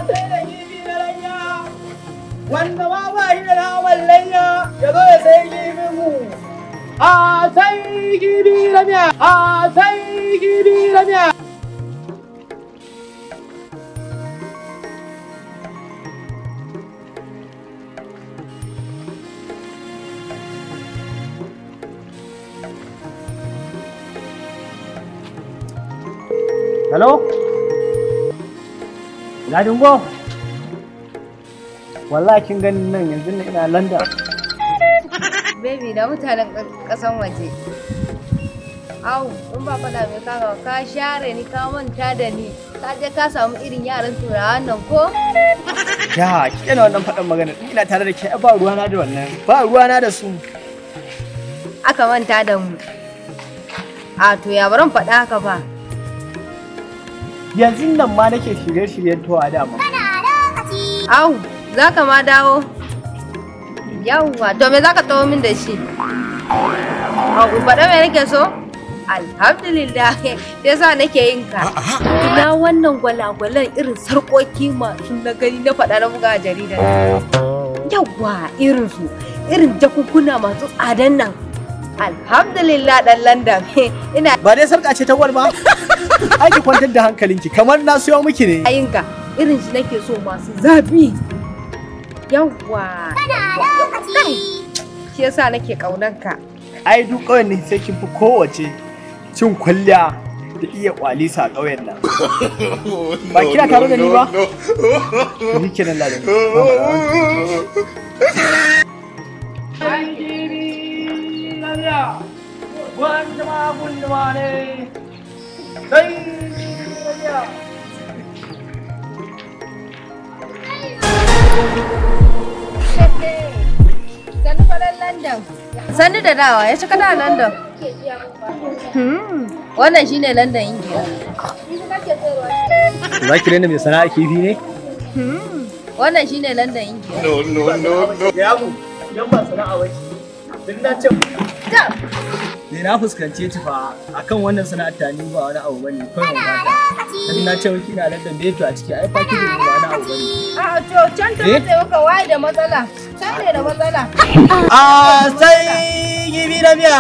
Sai da kifi na ranya. Wanda ma ba shi da naman layya ya zo ya sayi kifin mu. A sai kifi na miya. A sai kifi na miya. Hello? Ladingo? Wallahi kin gani nan yanzu nan ina London. Baby da mutanen kasan waje. Au, in ba faɗa mai kaka ka share ni ka manta da ni. Ka je ka samu irin yaran turawan nan ko? Ya, ki daina wannan faɗan magana. Ina tare da ke ba ruwana da wannan. Ba ruwana da su. Aka manta da mu. A to ya baran faɗa haka fa. Yanzu nan ma nake shirye-shiryen towa dama. Au, za ka ma dawo? Yawwa, to me za ka taho min da shi? Au, faɗa me nake so? Alhamdulillah, sai sa nake yin ka. Ina wannan gwalagwalan irin sarƙoƙi masu na gani na faɗa na buga a jarida. Yawwa, irin su, irin jakunkuna masu tsadan nan. Alhamdulillah ɗan London. Ina Ba dai sarƙa ce ta gwal ba? Ai ki kwantar da hankalinki kamar na siyo miki ne. Ayinka irin shi nake so masu zafi. Yawwa. Shi yasa nake kaunar ka. Ai duk ƙauyen ne sai kin fi kowace cin kwalliya da iya kwalisa a ƙauyen nan. Ba kina tare da ni ba? Ni kenan Ladan. Sannu faɗan London. Sannu da dawa, ya cika da London. Wannan shine London Ingila. Za ki rena mai sana'a kifi ne? Wannan shine London Ingila. No, no, no, no. Ya mu, idan ba sana'a ba ce. Duk na ce ne na fuskance ta fa akan wannan sana'ar ta ni ba wani abu bane kawai ba ta. Dan na ce miki ina London Beto a ciki ai fakiri ba wani abu bane. A to can ta matse maka waye da matsala. Can ne da matsala. A sai gibi na miya.